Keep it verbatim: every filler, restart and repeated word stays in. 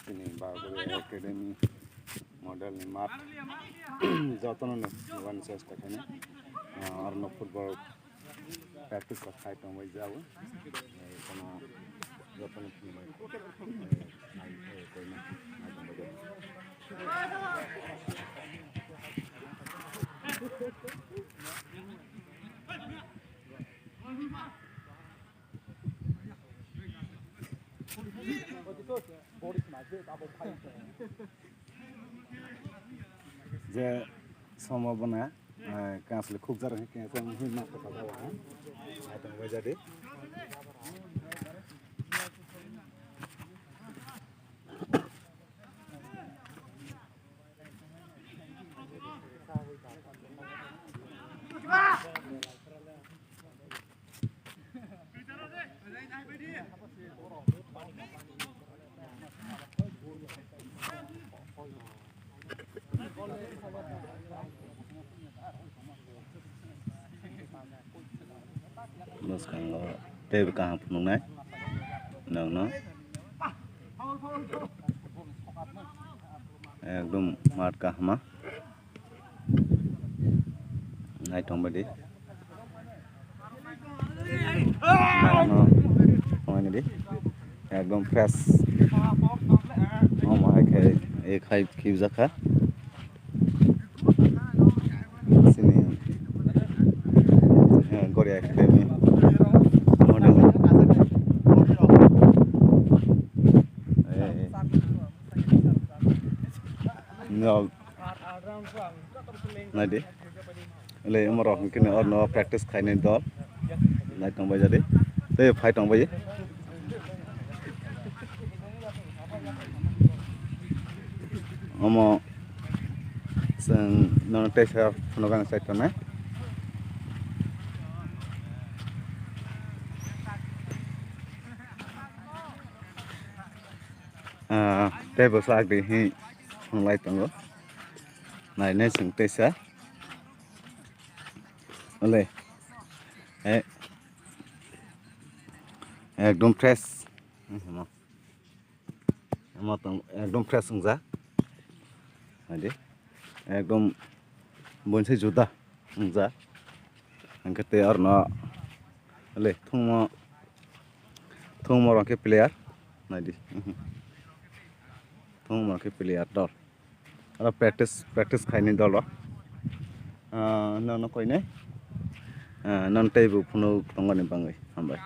Chini Bagori Academy model ni mat jotono no nubani chesta khainai. Ah, aro no football practice rok khai tongbai jago. Eh, kono jotono phunukbai, eh, nai, eh, koima nai tongbai jago. Je somo bwna, eh, kansle khukjar hwnkhe khe, khe hwnwi ma khe khe, eh, ai tong bai jadi. Bwskango teibo kaham phunuknai nokno. Ekdom mat kahama. Naithok baidi. Nokno tongmani di. Ekdom fresh. Omo hai khe, ek hai khibjak kha. Sini, eh, Goria Academy. Model. Eh, eh. No. Naidi. Le, omo rok hwnkhe no orno practice khainai dol. Nai tongbai jadi. Tei phai tongbai. Omo chwng nono teisa phunukna chai tongnai. Ah, tei bwsa agdi hi phunuk lai tongo. Nainai chwng teisa. Ole. Eh. Ekdom fresh. Omo. Omo tong ekdom fresh wngjak. Naidi. Ekdom bonsi juda wngjak. Hwnkhe tei arno. Ole thungmo. Thungmo rok khe player. Naidi. Thungmo rok khe player dol. Aro practice, practice khaini dolo. Ah, nono koinai. Ah, non teibo phunuk tongmani bangwi. Hambai.